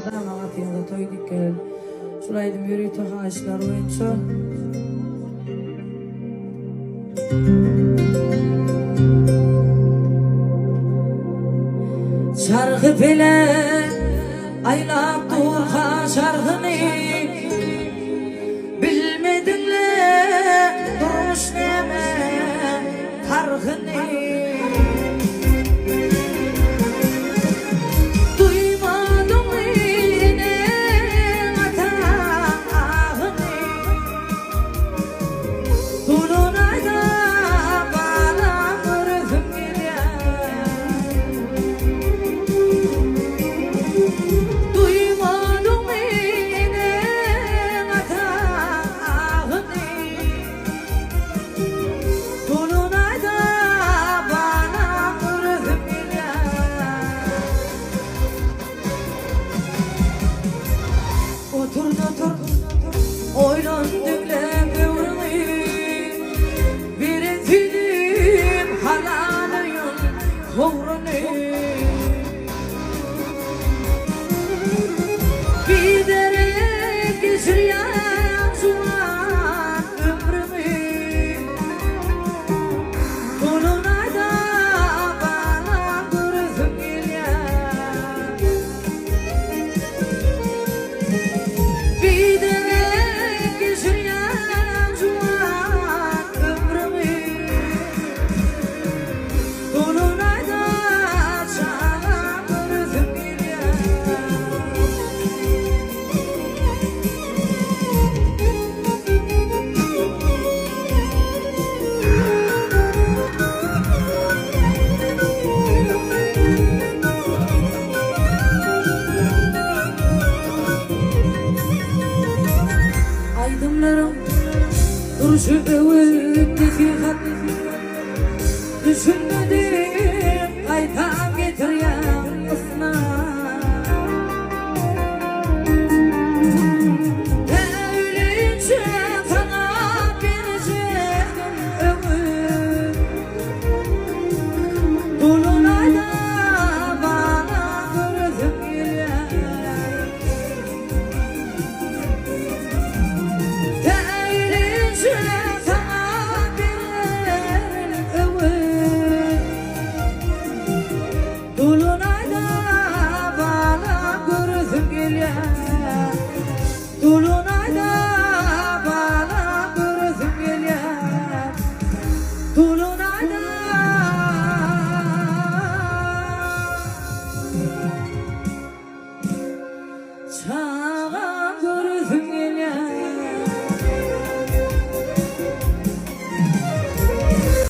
Mydama gapyňyza toý diýip gelen. Şul aýdym ýörite haýyşlar boýunça. Çarhy pelek aýlap durka çarhyny Bilmediňle durmuş näme parhyny Duýmadyňmy eneň-ataň ahyny Dolanaýda balam göresim gelýär. Duýmadyňmy eneň-ataň ahyny. Dolanaýda balam göresim gelýär. Otur-da-tur, oýlan diňle böwrüňi, Beren süýdüm halal öýüň howruny. Biderek geçirýäň juwan ömrüňi, Dolanaýda balam göresim gelýär. Biderek geçirýän juwan ömrümi, Dolanaýda çagam göresim gelýär. Aýdymlaryň durşy öwüt-nesihat Düşünmedim gaýtam getirýäň ysnat. Tä ölinçä saňa berjegim öwüt. Dolanaýda bala göresim gelýär. Tä ölinçä saňa bererin öwüt. Dolanaýda bala göresim gelýär. Dolanaýda bala göresim gelýär. Dolanaýda çaga.